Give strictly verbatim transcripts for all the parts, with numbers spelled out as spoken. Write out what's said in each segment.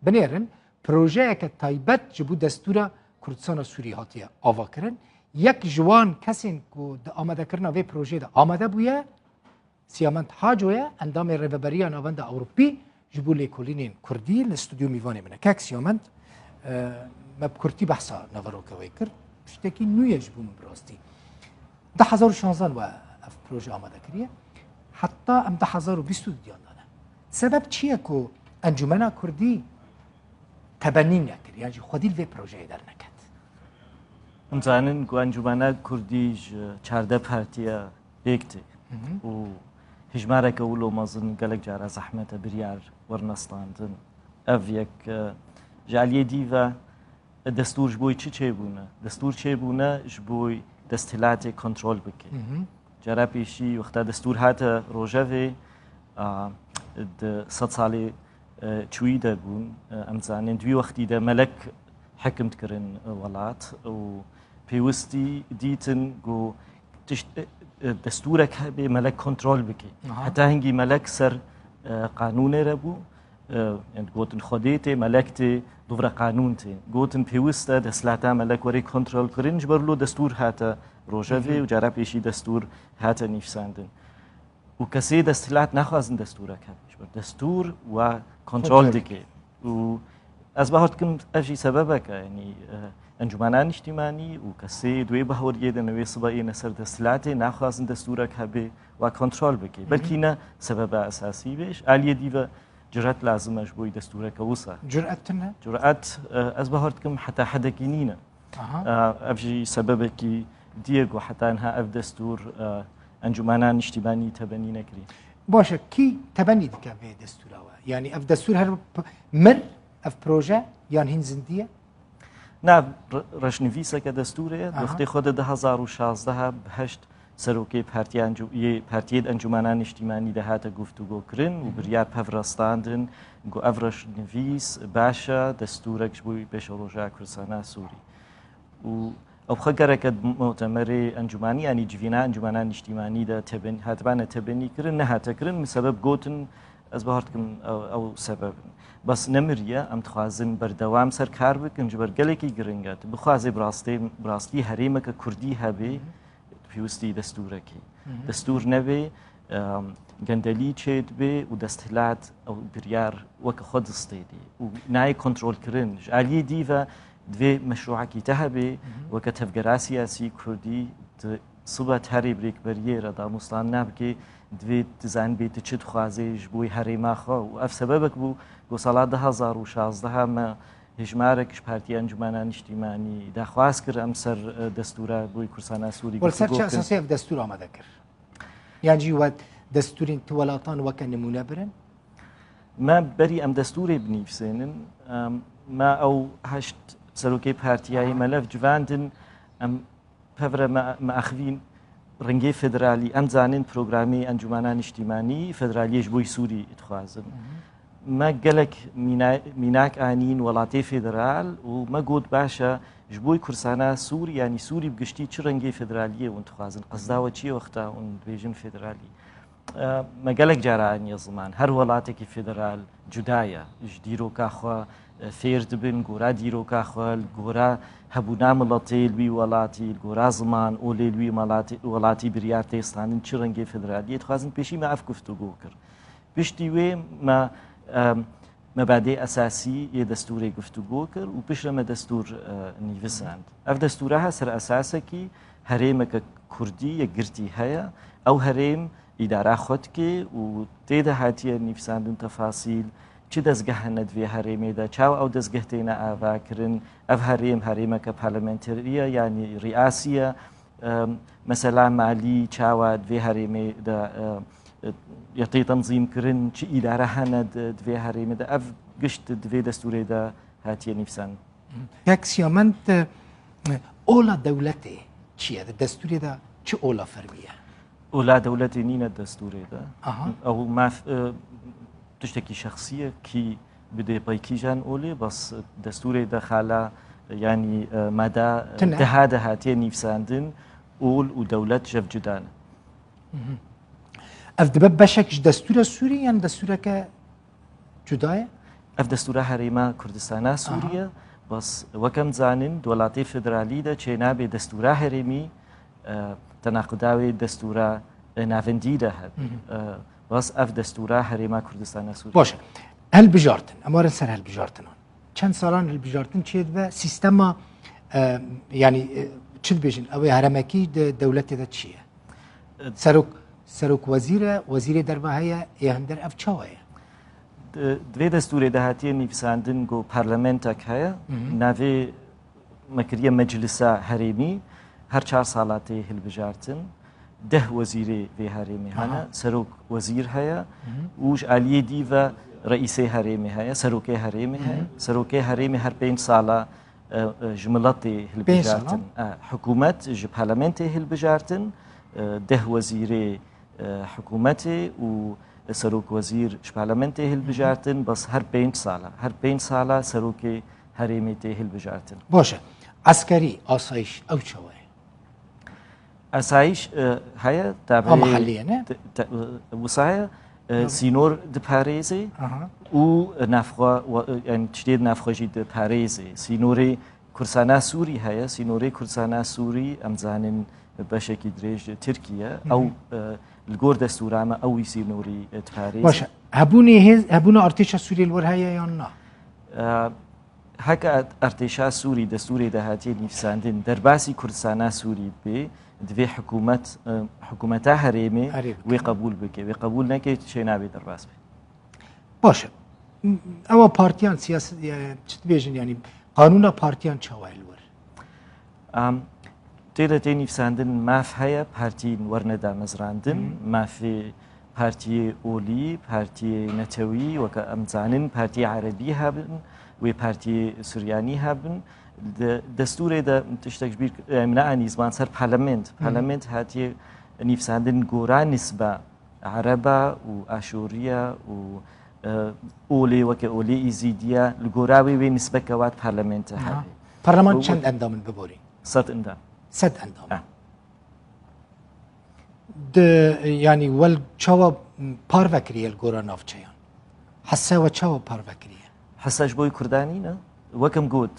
Binêrin, projeyeke taybet ji bo destûra Kurdistana Sûrî hatiye avakirin. Yek ji wan kesên ku di amadekirina vê projeyê de amade bûye, Siyamend Haco ye, endamê Rêveberiya Navenda Ewropî ji bo lêkolînên Kurdî li stûdyo mîvanê min e. Kek Siyamend, e, me bi kurtî behsa naveroka wê kir. Tiştekî nû ye ji bo min bi rastî. Du hezar û şanzeh we ev proje amade kiriye. Heta em du hezar û bîst û duyan dane. Sebeb çi ye ku Encûmena Kurdî tebenî nekir, yan jî xwedî li vê projeyê derneket? Em zanin ku Encûmena Kurdî ji çardeh partiya pêk tê Hı hı. û hijmareke wilo mezin gelek cara zehmet e biryar werine standin. Ev yek, e, ji aliyê dî ve destûr ji bo çi çêbûne? Destûr çêbûne ji bo desthilatê kontrol bike. Hı hı. Cara pêşî wexta destûr hate rojevê, a, di sed salê, e, çûyî de bûn. E, em zanin di wî wextî de melek hekim dikirin, e, welat û pêwistî dîtin ku tişt, e, e, destûrek hebe melek kontrol bike. Aha. Heta hingî melek ser, e, qanûnê re bû. E, yani gotin Xwedê tê, melek tê, dûvre qanûn tê. Gotin pêwist e desthilata melek were kontrol kirin, ji ber lo destûr hate rojevê Hı hı. û cara pêşî destûr hate nivîsandin. Û kesê desthilat naxwazin destûrek hebe. Ji ber destûr wa kontrol Kontrol. dike. Û ez bahar dikim ev jî sebebek e, yanî, e, Encûmena Nîştîmanî û kesê di wê bahoriyê de ne wê sibe êne ser desthilatê naxwazin destûrek hebe wa kontrol bike. Hı hı. Belkî ne sebeba esasî be, ji aliyê dî ve curet lazim e ji bo destûreke wisa. Curet tune? Curet, e, ez bahar dikim heta hedekî nîne. Aha. E, ev jî sebebekî dî ye ku heta niha ev destûr, e, Encûmena Nîştîmanî tebenî nekirî. Baş e, kî tebenî dike vê destûra we? Yanî ev destûr her p-, mir, ev proje, yan hîn zindî ye? Na, re-, reşnivîseke destûrê ye. Aha. Wextê xwe de du hezar û şazdeh bi heşt serokê partiya encû-, yê partiyê di Encûmena Nîştîmanî de hate guftûgo kirin û Hı hı. biryar pev re standin ku ev reşnivîs baş e, destûrek ji bo pêşeroja Kurdistana Sûrî. Û ew xwe gereke di mutemerê encûmanî, yanî civîna Encûmena Nîştîmanî de teben-, hatibane tebenî kirin, nehate kirin, min sebeb gotin, ez bahar dikim ew, ew sebeb in. Bes nemiriye, em dixwazin berdewam ser kar bikin, ji ber gelekî giring e. Tu bixwazê bi rastê, bi rastî herêmeke Kurdî hebe, Hı hı. pêwistî destûrekê. Hı hı. Destûr nebe, em, gendelî çêdibe û desthilat ew biryar weke xwe distênê û nayê kontrolkirin. Ji aliyê dî ve divê meşrûekî te hebe, Hı hı. weke tevgera siyasî Kurdî, tu sibe tu herê bi rêkberiyê re damûstandina bikê, divê tu zanibê tu çi dixwazê ji bo herêma xwe û ev sebebek bû ku sala du hezar û şazdeh me hejmarek ji Partiya Encûmena Niştîmanî daxwaz kir em ser, e, destûra bo Kurdistana Sûrî Wele ser çi guftûgo bikin. Esasî ev destûr amade kir? Yan jî we destûrên tu welatan weke nimûne birin? Me berî em destûrê binivîsênin, em, me ew heşt serokê partiyayê Aha. me lev civandin, em pevre me, me axivîn rengê federalî, em zanin programê Encûmena Niştîmanî federaliyê ji bo Sûrî dixwazin. Hı hı. Me gelek mîna-, mînak anîn welatê federal û me got, baş e, ji bo Kurdistana Sûrî, yanî Sûrî bi giştî çi rengê federaliyê hûn dixwazin? Qesda we çi ye wexta hûn dibêjin federalî? E, me gelek cara aniye ziman. Her welatekî federal cuda ye. Ji dîroka xwe, e, fêr dibin, gora dîroka xwe, li gora hebûna miletê li wî welatî, li gora ziman, olê li wî welatî, welatî biryar tê standin, çi rengê federaliyê dixwazin. Pêşî me ev guftûgo kir. Piştî wê me, em, mebadê esasî yê destûrê guftûgo kir û piştre me destûr, e, nivîsand. Ev destûra ha ser esasekî herêmeke Kurdî yekgirtî heye. Ew herêm îdara xwe dike û tê de hatiye nivîsandin tefasîl, çi dezgeh hene di vê herêmê de, çawa ew dezgeh têne avakirin, ev herêm herêmeke parlamenterî ye, yanî riyasî ye. Em, mesela malî çawa di vê herêmê de, e, e, yê tê tenzîmkirin, çi îdare hene di, di vê herêmê de, ev gişt di vê destûrê de hatiye nivîsandin. Kek Siyamend, e, ola dewletê çi ye? Di destûrê de çi ola fermî ye? Ola dewletê nîne destûrê de. Aha. Ew maf-, e, tiştekî şexsî ye, kî bidê pey kîjan olê, bes destûrê de xala, yanî, e, mada, e, Tune. deha de hatiye nivîsandin, ol û dewlet ji hev cuda ne. Mhm. Ev dibe beşek ji destûra Sûrî yan destûreke cuda ye? Ev destûra herêma Kurdistana Sûrî ye. Bas wek em zanin, di welatê federalî de çênabê destûra herêmî, e, tenaquda wê destûra, e, navendî de hebe. E, bas ev destûra herêma Kurdistana Sûrî. Baş e. Hilbijartin. Em werin ser hilbijartinan. Çend salan hilbijartin çêdibe, sîstema, e, yanî, e, çi dibêjin, ew ê heremekî di dewletê de çi ye? E, Serok, serok wezîr e, wezîrê derve heye, ê hinder ev çawa ye? Di, di vê destûrê de hatiye nivîsandin ku parlamentek heye, navê me kiriye meclisa herêmî, her çar sala tê hilbijartin. Deh wezîrê vê herêmê hene, serok wezîr heye û ji aliyê dî ve reîsê herêmê heye, serokê herêmê heye. Serokê herêmê her pênc sala, e, e, ji miletê hilbijartin. E, hikûmet ji parlamentê hilbijartin, e, deh wezîrê, e, hikûmetê û serok wezîr ji parlamentê hilbijartin, bes her pênc sala, her pênc sala serokê herêmê tê hilbijartin. Baş e. Eskerî, asayiş, ew çawa ye? Asayiş, e, heye, tabi. A mehellî ye, ne? Te-, te-, wisa ye, e, sînor diparêzê û navxwe, we-, e, yani tiştê navxwe jî diparêzê. Sînorê Kurdistana Sûrî heye, sînorê Kurdistana Sûrî, em zanin beşekî dirêj Tirkiye. Ew, e, li gor destûra me ew wî sînorî, e, diparêzê. Baş e. Hebûnê hêz, hebûna artêşa Sûriyê li wir heye yan na? E, Heke ert-, ertêşa Sûrî destûrê de hatiye nivîsandin, derbasî Kurdistana Sûrî bê, divê hikûmet, e, hikûmeta herêmê wê qebûl bike. Wê qebûl neke, çê nabê derbas bê. Baş e. Ewa partiyan siyasi, e, çi dibêjin, yanî qanûna partiyan çawa ye li wir? Em, tê de tê nivîsandin maf heye, partiyên werne damezrandin, mafê partiyê olî, partiyê netewî, weke em zanin, partiyê erebî hebin, wê partiyê suryanî hebin. Di destûrê de tiştek ji bîr, e, min neanî ziman ser parlament. Parlament hatiye nivîsandin gora nisba ereba û aşûriya û, e, olê, weke olê îzîdiya, li gora wê wê nisbeke wat parlamente hebe. Parleman çend endam in biborî? Sed endam. Sed endam. Ha. Di, yanî wel çawa parve kiriye li gora navçeyan? Hese we çawa parve kiriye? Hese ji bo Kurdan nîne. Wek em got,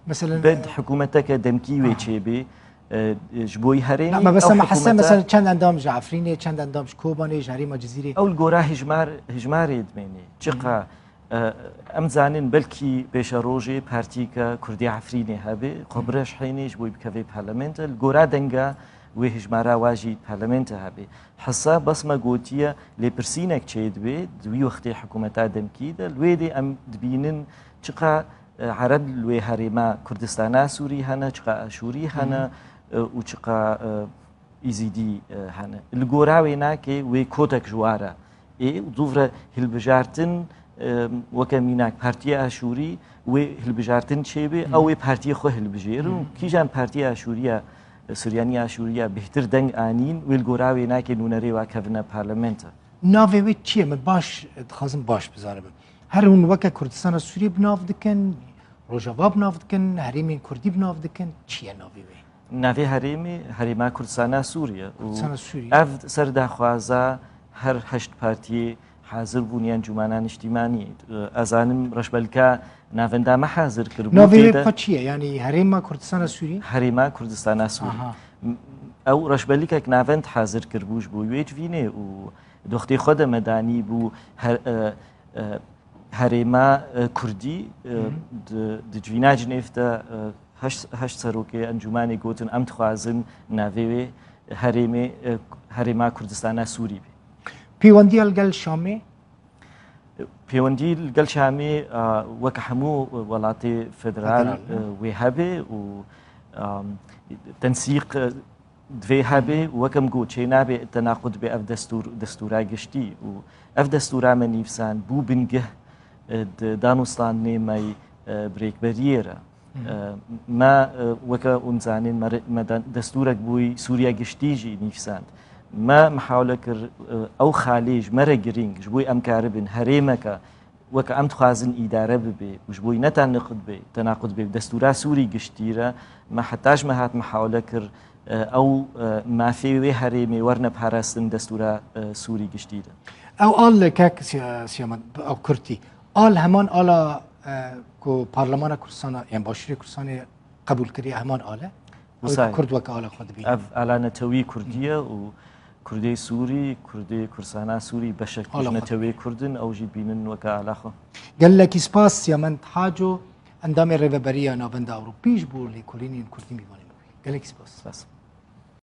mesela, bed hikûmeteke demkî wê çêbê, e, ji bo herêmê. Na, me mesela, ew me hese hikûmete mesela çend endam ji Efrînê, çend endam ji Kobanê, ji herêma Cizîrê? Ew li gora hijmar, hijmarê dimêne. Çiqa E, em zanin belkî pêşerojê partîka Kurdê Efrînê hebe, xwe bireşhêne ji bo bikeve parlamente, li gora denga wê hijmara wa jî parlamente hebe. Hesa bes me gotiye lêpirsînek çêdibe, di wî wextê hikûmeta demkî de, li wê dê em dibînin çiqa, e, Ereb li wê herêma Kurdistana Sûrî hene, çiqa Aşûrî hene, e, û çiqa, e, Îzîdî, e, hene. Li gora wê nake wê kotek ji wa re. Ê, û dûv re hilbijartin, e, weke mînak Partiya Aşûrî wê hilbijartin çêbe, ew wê partiyê xwe hilbijêrin û kîjan Partiya Aşûriya, e, Suryaniya Aşûriya bêhtir deng anîn, wê li gora wê nake nûnerê wa kevine parlamento. Navê wê çi ye? Min baş, dixwazim baş bizanibim. Her hûn weke Kurdistana Sûriyê bi nav dikin, Rojava bi nav dikin, herêmên Kurdî bi nav dikin, çi ye navê wê? Navê herêmê, Herêma Kurdistana Sûrî ye. Û Kurdistana Sûrî. Ev ser daxwaza her heşt partiyê hazir bûn, yên Encûmena Niştîmanî. Ez zanim reşbelka navenda me hazir kiribû. Navê wê pa çi ye? Yanî Herêma Kurdistana Sûrî? Herêma Kurdistana Sûrî. Aha. M-, ew reşbelikek navend hazir kiribû ji bo wê civînê û doxtê xwe de me danî bû her, e, e, Herêma, e, Kurdî, e, di, di civîna Cinêv de, e, heşt, heşt serokê encûmanê gotin, em dixwazin navê wê herêmê, e, Herêma Kurdistana Sûrî be. Pêwendiya li gel Şamê? Pêwendî li gel Şamê, e, weke hemû welatê federal, federal, e, wê hebe û, e, tensîq, e, divê hebe û wek em got, çê nabe tenaqud be ev destûr, destûra giştî û ev destûra me nivîsand bû bingeh, e, di danûstandinê me yê, e, bi rêkberiyê re. E, me, e, weke hûn zanên, me re-, me dan-, destûrek bûyî Sûriya giştî jî nivîsand. Me mihawle kir, e, ew xalê ji me re girîng, ji bo em karibin herêmeke weke em dixwazin îdare bibe û ji bo wî ne tenaqud be, tenaqud be destûra Sûrî giştî re, me heta ji me hat mihawle kir, e, ew, e, mafê wê herêmê werne parastin destûra, e, Sûrî giştî de. Ew al kek Siya-, Siyamet, ew kurtî, Al heman ala e, ku Parlemana Kurdistana, yani Başûrê Kurdistanê qebûl kiriye, heman al e. Wisa Kurd weke ala xwe dibîne. Ev ala netewî Kurdî ye û Kurdê Sûrî, Kurdê Kurdistana Sûrî beşek ji netewê Kurd in, ew jî dibînin weke ala xwe. Gelekî spas Siyamend Haco, endamê Rêveberiya Navenda Ewropî ji bo lêkolînên Kurdî mîvanê me bûye. Gelekî spas. Spas.